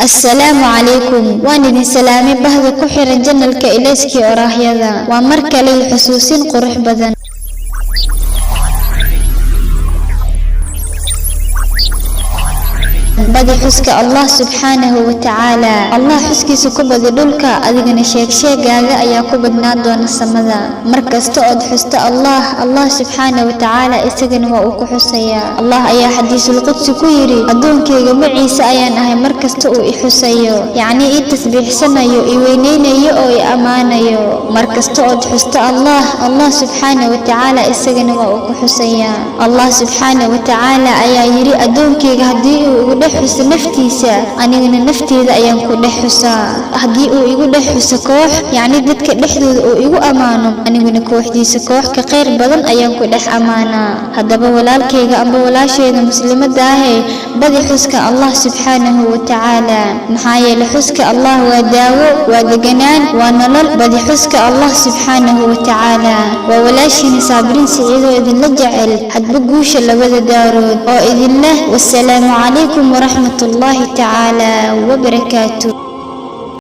Assalaamu calaykum. Waan idin salaamay bahda ku xiran channelka Ilayskii Oraahyada. Waa mar kale iyo xusuusin qurux badan. Badi xuska Allah subxaanahu wa tacaala. Allah xuskiisa ku badi dhulka, adigana sheegsheegaaga ayaa ku badnaan doona samada. Mar kasta ood xusto Allah, Allah subxaanahu wa tacaala isagana waa uu ku xusayaa. Allah ayaa xadiisul qudsi ku yidhi: "Addoonkayga maciise ayaan ahay mar kasta uu i xusayo," yacnii ii tasbiixsanayo, i weyneynayo oo i ammaanayo. Mar kasta ood xusto Allah, Allah subxaanahu wa tacaala isagana waa uu ku xusayaa. Allah subxaanahu wa tacaala ayaa yidhi: "Addoonkayga haddii uu igu dhex xuso naftiisa, anigana nafteeda ayaan ku dhex xusaa. Haddii uu igu dhex xuso koox," yacni dadka dhexdooda uu igu ammaano, "aniguna kooxdiisa koox ka khayr badan ayaan ku dhex ammaanaa." Haddaba walaalkayga amba walaashayda muslimadda ahee, badi xuska Allah subxaanahu wa tacaala, maxaa yeelay xuska Allah waa daawo, waa deganaan, waa nolol. Badi xuska Allah subxaanahu wa tacaala. Waa walaashiina Saabiriin Siciidoo idinla jecel hadba guusha labada daarood oo idinleh: wasalaamu calaykum waraxmat ullaahi tacaala wabarakaatu.